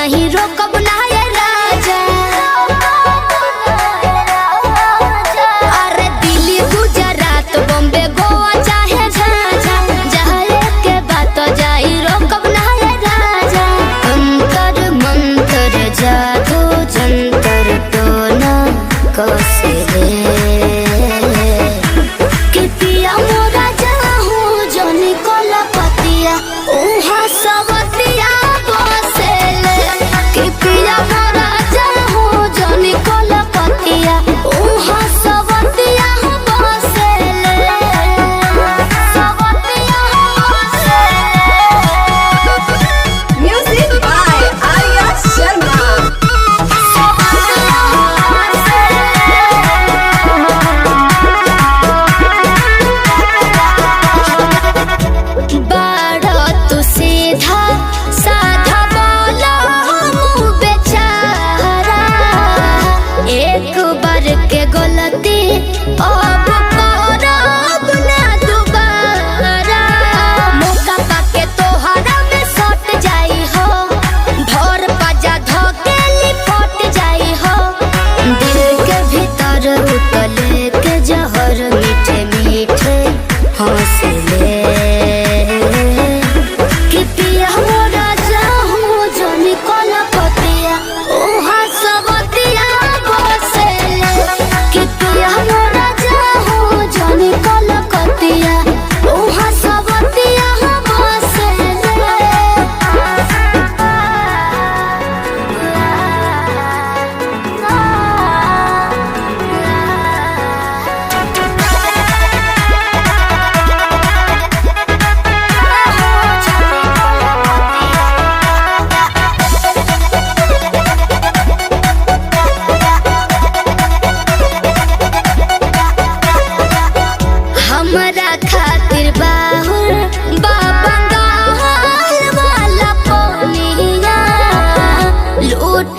नहीं रोकब ना ये राजा। अरे दिल्ली गुजरात बॉम्बे गोवा चाहे झाझा, जाए के बात जाई रोकब ना ये राजा। अंतर मंतर जादू जंतर टोना कसेले, कि पिया मोरा जाहू जनी कलकतिया उहाँ सवतिया बसेले। कि पिया मोरा जाहू जनी कलकतिया उहाँ सवतिया बसेले। सवतिया बसेले। Music by Arya Sharma. बारो तू सीधा साधा बोलो मुँह बेचारा, एक बार के गलती अब करब ना दोबारा। मौका पाके तोहरा में सट जाई हो, भोर पाजा धके लिपट जाई हो। दिल के भीतर उतले के जहर मीठे मीठे हंसले, कि पिया मोरा जाहू जनी कलकतिया उहाँ सवतिया बसेले। कि पिया मोरा जाहू जनी कलकतिया उहाँ सवतिया बसेले। हमरा खातिर बाहुर बाबा गाल वाला पोनिया लूट